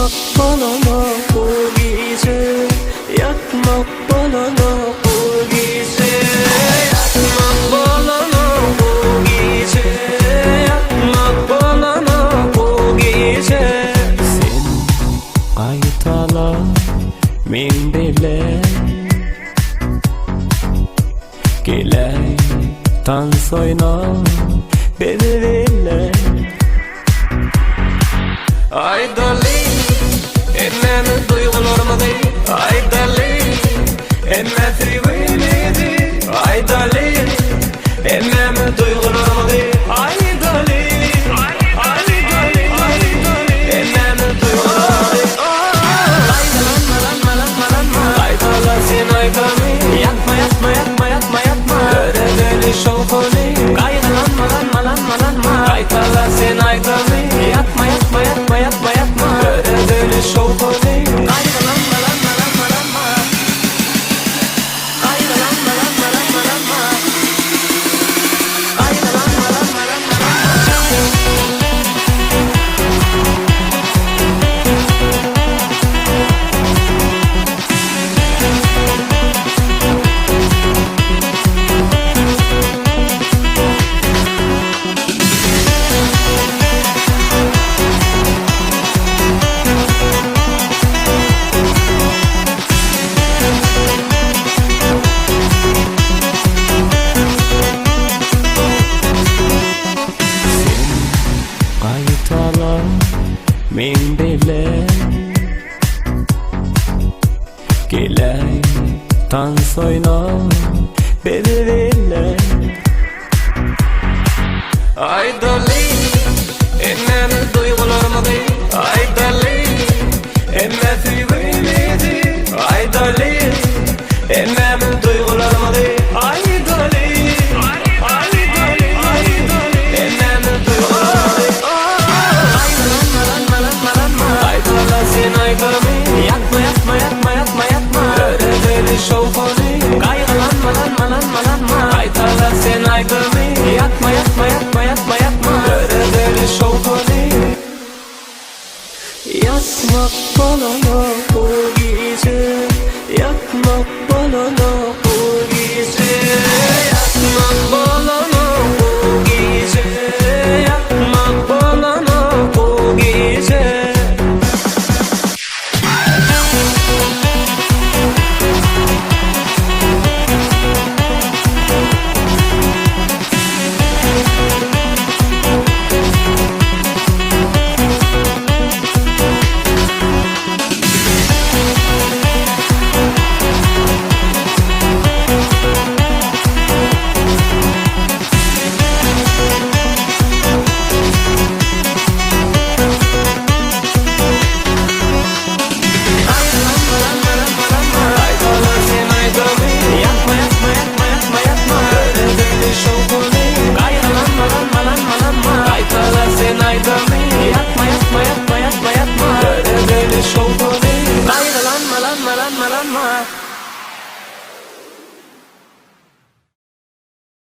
Ýatmak bolanok bu gije Ýatmak bolanok bu gije Ýatmak bolanok bu gije Ýatmak bolanok bu gije Sen gaýtala meň bile Geläý tans oýna biz bile Aýdaly hemmämiz duýgularymyzy Aýdaly hemmä söýgimizi Aýdaly hemmämiz duýgularymyzy Aýdaly Aýdaly Aýdaly hemmämiz duýgularymyzy Gaýtalanma lanma lanma lanma Gaýtala sen aýdamy Ýatma ýatma ýatma ýatma ýatma Döredeli şowhuny Gaýgylanma lanma lanma lanma Gaýtala sen aýdamy Ýatma ýatma ýatma ýatma ýatma Döredeli şowhuny Gaýgylanma lanma lanma lanma Gaýgylanma lanma lanma lanma Gaýgylanma lanma lanma lanma. Sen gaýtala meň bile Geläý tans oýna biz bile.